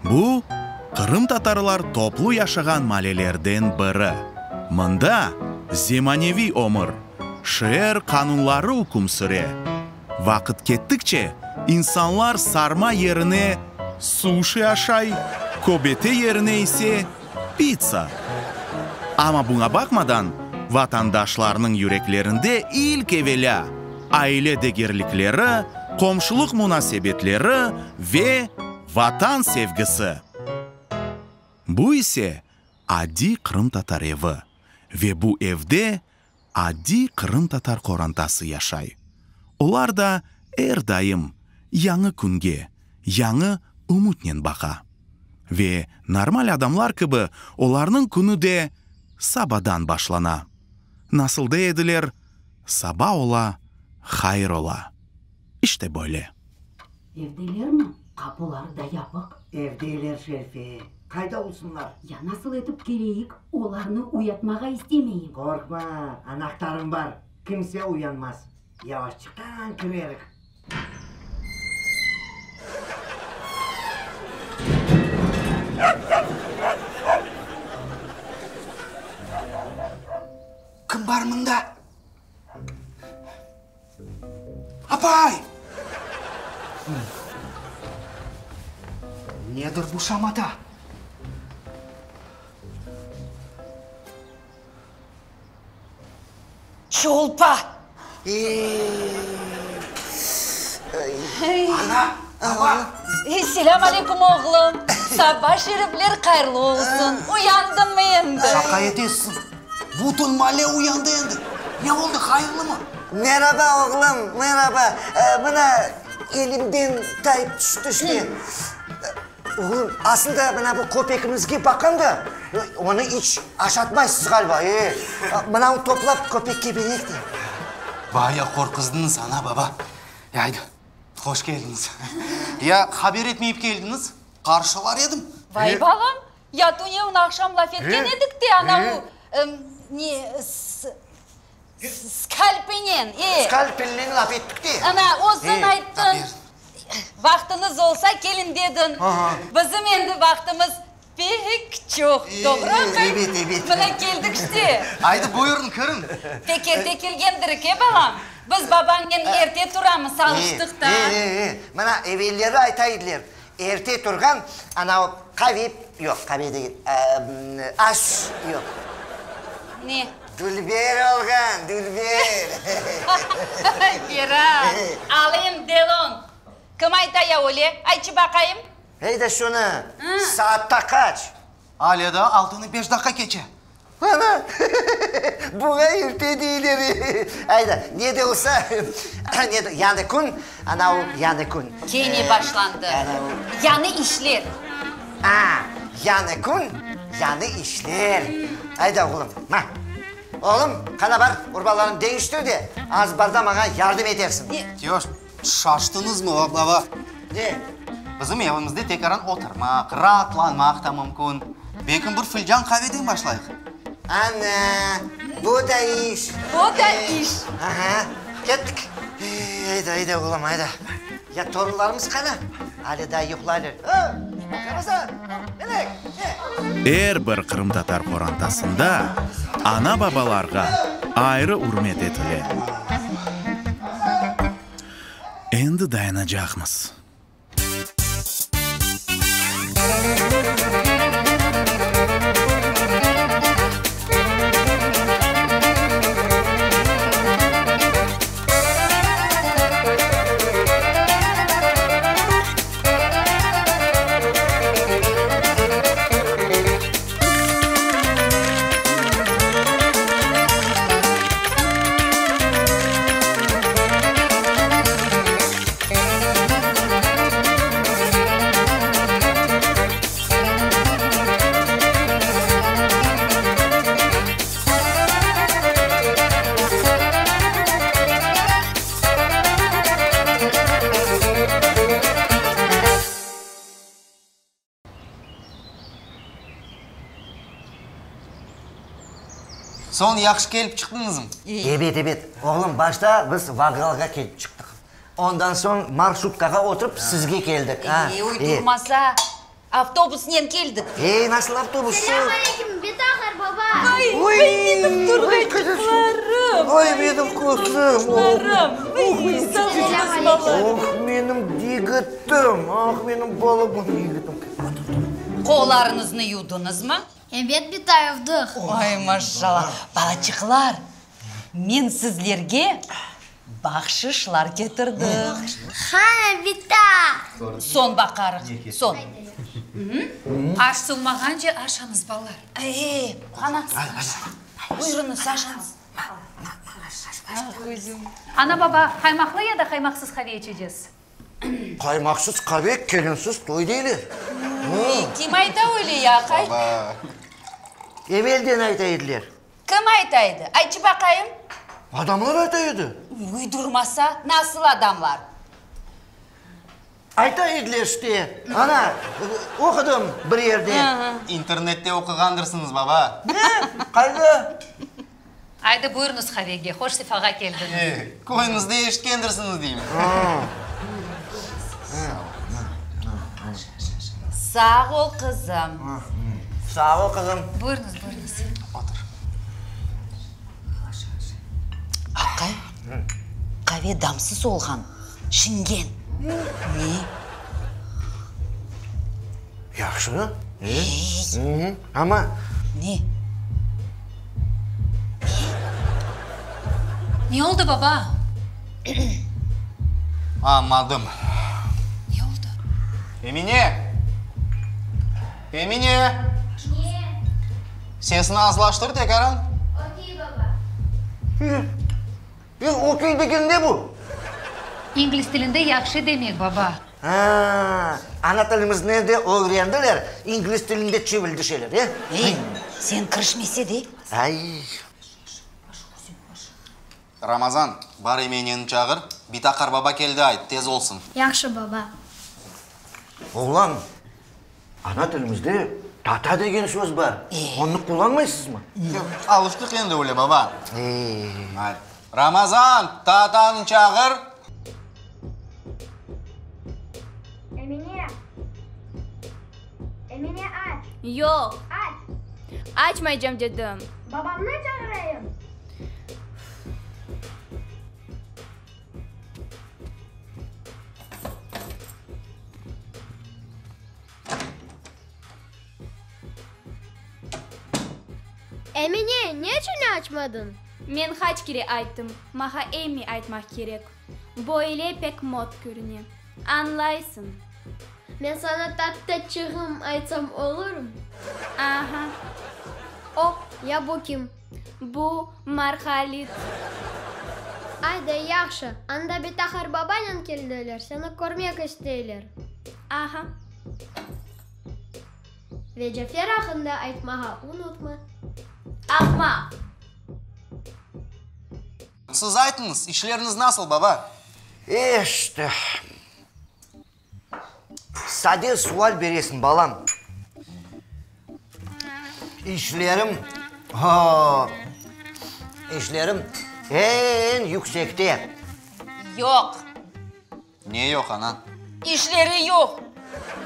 Bu, qırımtatarlar toplu yaşağan malelerden biri. Mında zemaneviy ömür, şeer qanunları üküm süre. Vaqıt kettikçe, insanlar sarma yerine suşi aşay, köbete yerine ise, pitsa. Amma buña baqmadan, vatandaşlarnıñ yüreklerinde ilk evelâ aile degerlikleri, qomşulıq munasebetleri ve Vatan sevgisi. Bu ise adiy qırımtatar evi ve bu evde adiy qırımtatar qorantası yaşay. Olar da er daim yañı künge, yañı ümütnen baqa. Ve normal adamlar kibi olarnıñ künü de sabadan başlana. Nasıl dey ediler, saba ola, hayır ola. İşte böyle. Evdelermi? Qapuları da yapıq. Evdeler, Şerife. Qayda olsunlar? Ya nasıl etip keleyik? Olarnı uyatmağa istemeyim. Qorqma, anahtarım bar. Kimse uyanmaz. Yavaşçıqtan kirerik. Kim bar mında? Apay! Nedir bu şamata? Çolpa! Ana, baba! Selâm aleyküm, oğlum! Saba şerifler hayırlı olsun! Uyandıñmı endi? Şaqa etesiñ! Bütün maale uyandı endi. Ne oldı, hayırlımı? Meraba, oğlum, meraba. Mına, elimden tayıp tüşti işte. Oğlum, aslında mına bu köpegimizge baqqanda, onı iç aşatmaysız ğaliba, e? Mınavı toplap köpekke bereyik de. Baya qorquzdıñız, ana, baba. Aydı, hoş keldiñiz. Ya haber etmeyip keldiñiz, qarşılar edim. Vay, balam, ya tünevin aqşam laf etken edik de, anavu, ne, skalpinen, e. Skalpelnen laf ettik de. Ana, özüñ ayttıñ, vaqtıñız olsa keliñ dediñ. Bizim endi vaqtımız pek çoq, doğru aqay? Ebet, ebet. Mına keldik işte. Aydı, buyurıñ, kiriñ. Pek erte kelgendirik, e, balam? Biz babañnen erte turamız, alıştıq da. E, e, e, mına evelleri ayta ediler, Erte turğan, ana o qave, yoq, qave degil, aş, yoq. Ne? Dülber olğan, dülber. Berat, Alem Delon. Kim ayta ya öyle? Aytçı baqayım. Eyda şunı, saatta qaç? Alâ daa altını beş daqqa keçe. Ana, buña erte deyler. Ayda, ne de olsa, ne de, yañı kün, ana o yañı kün. Kene başlandı. Yañı işler. A, yañı kün, yañı işler. Ayda, oğlum, ma. Oğlum, qana bar, urbalarıñnı deñiştir de, azbarda maña yardım etersiñ. Yoq, şaştıñızmı, baba? Ne? Bizim evimizde tekaran oturmaq, raatlanmaq da mümkün. Belkim bir filcan qaveden başlayıq? Ana, bu da iş. Bu da iş. Aha, kettik. Ayda, ayda, oğlum, ayda. Ya torunlarımız qana? Ale daa yuqlaylar. Ramazan, Melek, ne? Er bir qırımtatar qorantasında ana-babalarğa ayrı ürmet etile. Endi dayanacaqmız. Soñ yahşı kelip çıqtıñızmı? Ebet, ebet. Oğlum, başta biz vokzalğa kelip çıqtıq. Ondan soñ marşrutkağa oturıp sizge keldik. E, uydurmasa, avtobusnen keldik. E, nasıl avtobus? Selâm aleyküm, bitaqar baba! Vay, vay menim turğayçıqlarım! Vay menim qızım! Qızlarım! Vay, sağ oluñız, balalarım! Oh, menim yigitim! Ah, menim balaban yigitim! Qollarıñıznı yuvdıñızmı? Ebet, bita, yuvdıq. Ay, maşallah! Balaçıqlar, men sizlerge Bahşışlar ketirdim. Qana, bita! Soñ baqarıq, soñ. Aş suvmağance aşañız, balalar. E, qana, buyurıñız, aşañız. Ana-baba, qaymaqlı ya da qaymaqsız qave içecegiz? Qaymaqsız qave, kelinsiz toy deyler. Kim ayta öyle ya, aqay? Evelden ayta ediler. Kim ayta edi? Aytçı baqayım. Adamlar ayta edi. Uydurmasa, nasıl adamlar? Ayta ediler işte. Ana, oqudım bir yerde. İnternette oquğandırsıñız, baba. Ne? Qayda? Aydı, buyurıñız qavege, hoş sefağa keldiñiz. E, köyüñizde eşitkendirsiñiz deyim. Sağ ol, qızım. Sağ ol, qızım. Buyurıñız, buyurıñız. Otur. Aqay, qave damsız olğan, şingen. Ne? Yahşı. E? Amma. Ne? Ne oldı, baba? Añladım. Ne oldı? Emine! Emine! Ne? Sesini azlaştır tekaran. Okey, baba. E, okey degen ne bu? İngliz tilinde yahşı demek, baba. Ha, ana tilimizni de ögrendiler, ingliz tilinde çivildeşeler, e? Ey, sen kirişmese de. Ay. Ramazan, bar Emineni çağır, bita qarbaba keldi ayt, tez olsun. Yahşı, baba. Oğlan, ana tilimizde tata degen söz bar, onı qullanmaysızmı? Alıştıq endi öyle, baba. Ramazan, tatanı çağır. Emine! Emine, aç! Yoq. Aç! Açmaycam dedim. Babamnı çağırayım. Emine, neçün açmadıñ? Men qaç kere ayttım, maña Emmi aytmaq kerek. Böyle pek mot körüne. Añlaysıñ. Men saña tattaçığım aytsam olurmı? Aha. O, ya bu kim? Bu Marhalit. Ayda, yahşı. Anda Bitahar babanen keldiler, seni körmek isteyler. Aha. Ve Cafer aqqında aytmağa unutma. Ahmaq! Siz aytıñız, işleriñiz nasıl, baba? İşte, sade sual beresiñ, balam. İşlerim, ho, işlerim eñ yüksekte. Yoq. Ne yoq, ana? İşleri yoq.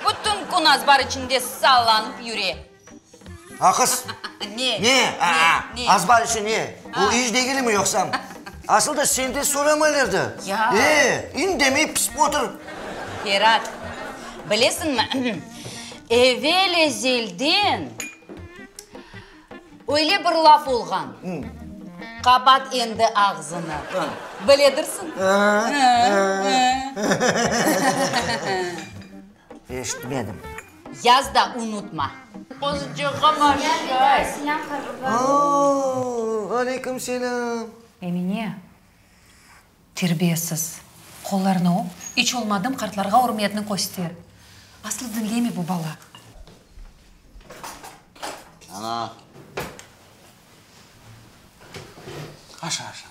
Bütün kün azbar içinde sallanıp yüre. A, qız? Ne? Ne? A, Ne? azbar içi ne? Bu iş degilmi yoqsa? Asıl da senden soramaylar da. Ya. E, indemey pısıp otur. Ferat, bilesiñmi, evel-ezelden Öyle bir laf olğan, Qapat endi ağzını. Biledirsiñ? Eşitmedim. Yaz da unutma. Qozçığım aşay. Selâm, qartbaba. Aleyküm selâm. Emine, terbiyesiz. Qollarını öp, iç olmadım qartlarğa ürmetni köster. Aslı diñlemey bu bala. Ana. Aşa, aşa.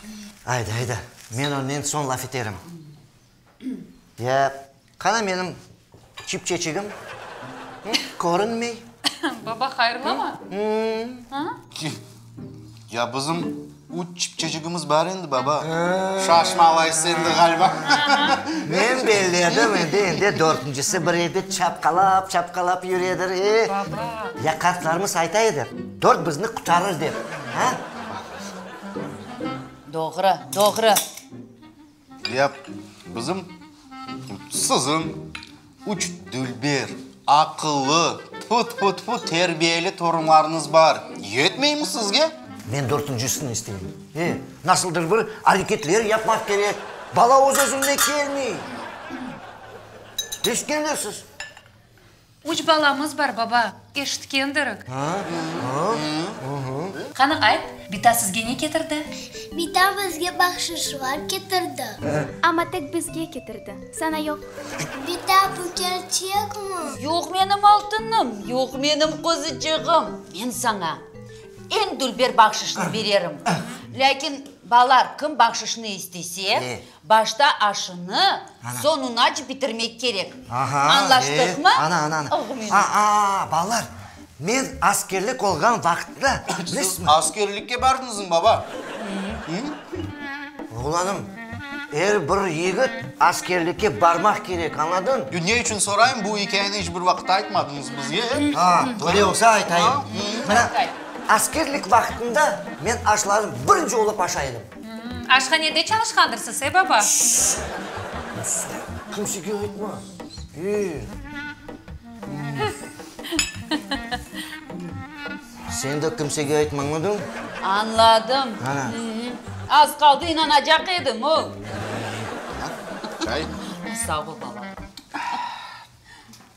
Ayda, ayda, men onnen soñ laf eterim. Ya, qana menim çipçeçigim? Körünmey. Baba, hayırlama? Ya bizim. Üç çipçecigimiz bar endi, baba. Şaşmalaysız endi, ğaliba. Men belledim endi, endi dörtüncisi bir evde çapqalap, çapqalap yüredir, e. Baba. Ya qartlarımız ayta edi, dört bizni qutarır dep, a? Doğru, doğru. Ya bizim, siziñ üç dülber, aqıllı, tfu-tfu-tfu, terbiyeli torunlarıñız bar, yetmeymi sizge? Men dörtüncisini isteyim. E, nasıldır bir areketler yapmaq kerek. Bala öz-özünden kelmey. Eşitkenlersiz? Üç balamız bar, baba, eşitkendirik. Qani, ayt, bita sizge ne ketirdi? Bita bizge bahşışlar ketirdi. Amma tek bizge ketirdi, saña yoq. Bita, bu kerçekmi? Yoq, menim altınım, yoq, menim qozuçığım. Men saña eñ dülber bahşışnı bererim. Lâkin, balalar, kim bahşışnı istese, Başta aşını, soñunace bitirmek kerek. Añlaştıqmı? Ana, ana, ana. A-a, balalar, men askerlik olğan vaqıtta, bilesizmi? Siz askerlikke bardıñızmı, baba? Oğlanım, er bir yigit askerlikke barmaq kerek, añladıñ? Ne içün sorayım, bu ikâyeni iç bir vaqıt aytmadıñız bizge. A, öyle olsa aytayım. Mına, askerlik vaqtında men aşlarnı birinci olıp aşay edim. Aşhanede çalışqandırsız, e, baba? Şşş! Kimsege aytma. E. Sen de kimsege aytma, añladıñ? Añladım. Ana. Az qaldı inanacaq edim, o. Çay. Sağ ol, baba.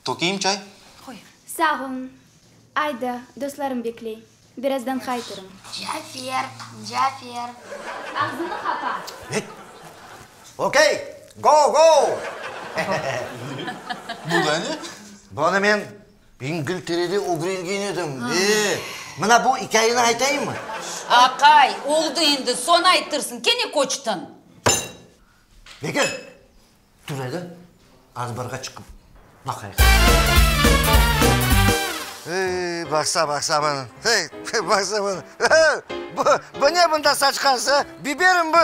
Tökeyim çay? Qoy. Sağ olun. Ayda, dostlarım bekley. Birazdan qaytırım. Cafer, Cafer. Ağzını qapa! Et! Okey! Go, go! Bu da ne? Bunı men İngilterede ögrengen edim. E, mına bu ikâyeni aytayımmı? Aqay, oldı endi, soñ aytırsıñ, kene köçtiñ. Bekir, Tur edi, azbarğa çıqıp baqayıq. Ey, baqsa, baqsa bunı, hey, baqsa bunı. Bu, bu ne bunda saçqansı? Biberim bu,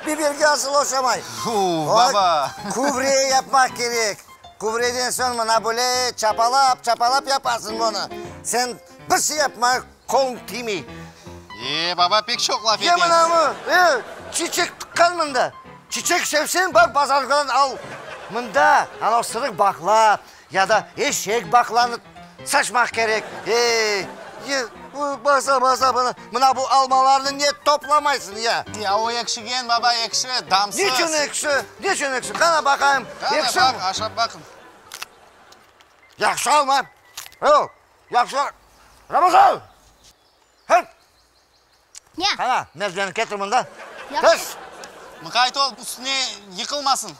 biberge asıl oşamay. Uf, baba! Kübre yapmaq kerek. Kübreden soñ mına böyle çapalap, çapalap yaparsıñ bunı. Sen bir şey yapma, qoluñ tiymey. E, baba, pek çoq laf Ya etesiñ. mına bu, e, çiçek tıqqan mında. Çiçek sevseñ, bar bazardan al. Mında anav sırıq baqla, ya da eşek baqlanı saçmaq kerek. E, e, basa, basa, mına, mına bu almalarnı ne toplamaysıñ ya? Ya o ekşigen, baba, ekşi, damsız. Niçün ekşi? Niçün ekşi? Qana baqayım, ekşimi? Qana, baq, aşap baqıñ. Yahşı alma. O, yahşı. Ramazan! Hıt! Ne? Qana, merdiveni ketir mında. Yahşı. Tez! Mıqayt ol, üstüne yıqılmasın.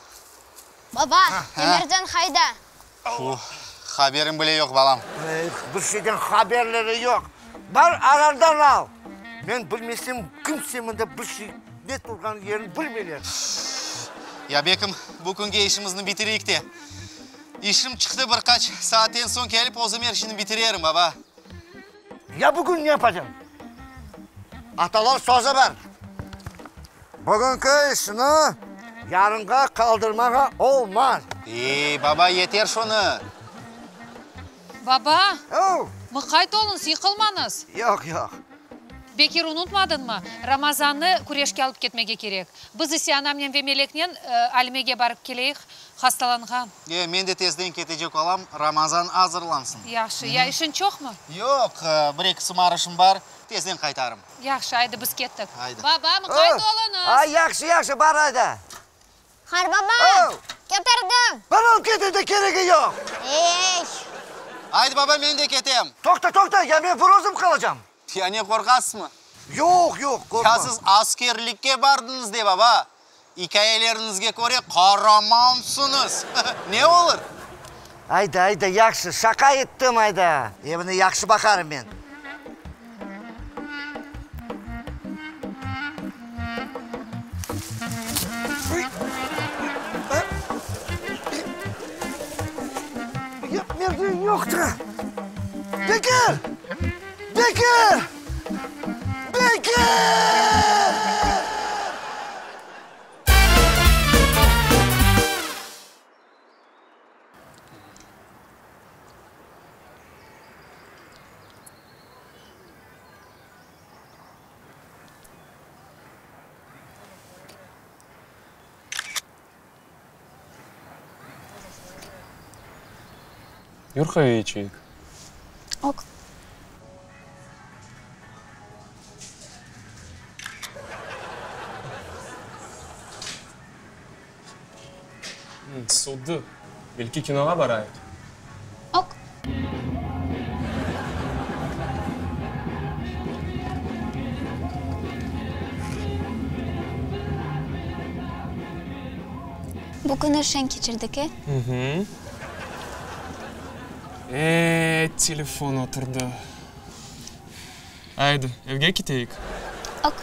Baba, Emircan qayda? Uf, haberim bile yoq, balam. Eh, bir şeyden haberleri yoq. Bar, anandan al. Men bilmesem, kimse mında bir şey, ne turğan yerini bilmeyler. Ya, bekim, bu künge işimizni bitireyik de. İşim çıqtı, bir qaç saatten soñ kelip özüm er şeyni bitirerim, baba. Ya bugün ne yapacam? Atalar sözü bar, Bugünki işni yarınğa qaldırmağa olmaz. Ey, baba, yeter şunı! Baba, Ow! mıqayt oluñız, yıqılmañız! Yoq, yoq. Bekir, unutmadıñmı, Ramazannı küreşke alıp ketmege kerek. Biz ise anamnen ve Meleknen Alimege barıp keleyik, hastalanğan. E, men de tezden ketecek olam, Ramazan azırlansın. Yahşı. Ya işiñ çoqmı? Yoq, bir-eki sımarışım bar, tezden qaytarım. Yahşı, aydı, biz kettik. Aydı. Baba, mıqayt oluñız! Ay, yahşı, yahşı, bar ayda. Qarbaba, ketirdim. Bar alıp ketir de, keregi yoq. Ey! Aydı, baba, men de ketem. Toqta, toqta, ya men bir özüm qalacam. Ya ne, qorqasızmı? Yoq, yoq, qorqmam. Ya siz askerlikke bardıñız de, baba. İkâyeleriñizge köre, qaramansıñız. Ne olur? Ayda, ayda, yahşı, şaqa ettim, ayda. Evni yahşı baqarım men. Merdiven yoqtır. Bekir! Bekir! Bekir! Yur qave içeyik. Ok. Suvdı. Belki kinoğa barayıq? Ok. Bu künü şeñ keçirdik, e? Hı-hı. E, telefon oturdı. Aydı, evge keteyik. Ok.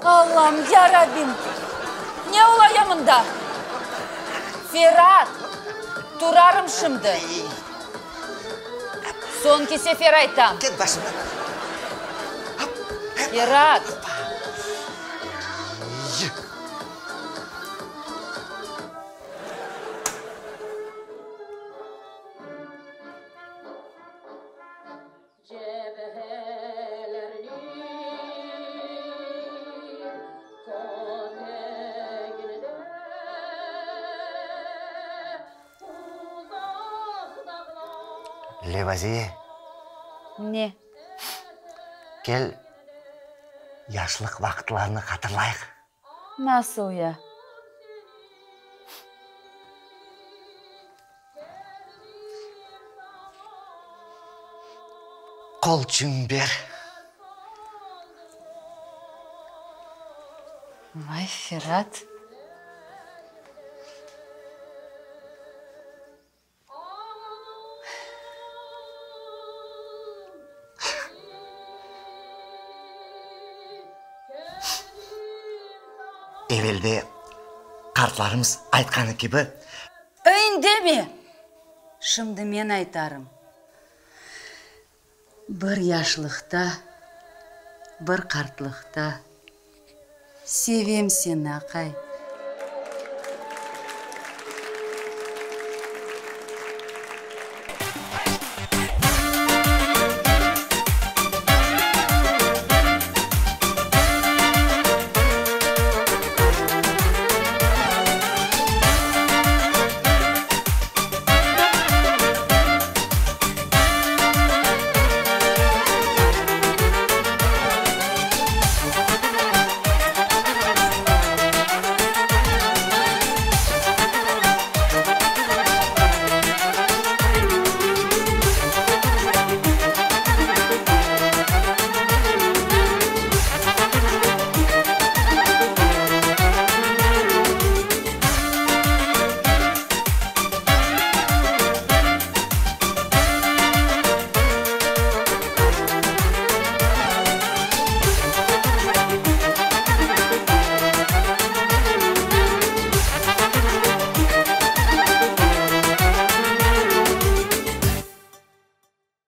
Allam, yarabbim! Ne olaya mında? Ferat, turarım şimdi. Soñki sefer aytam. Ket başımdan. Ferat! Levaziye. Ne? Kel, yaşlıq vaqıtlarnı hatırlayıq. Nasıl ya? Qolçıñ ber. Vay, Ferat! Evelde qartlarımız aytqanı kibi. İndeme! Şimdi men aytarım. Bir yaşlıqta, bir qartlıqta sevem seni, aqay.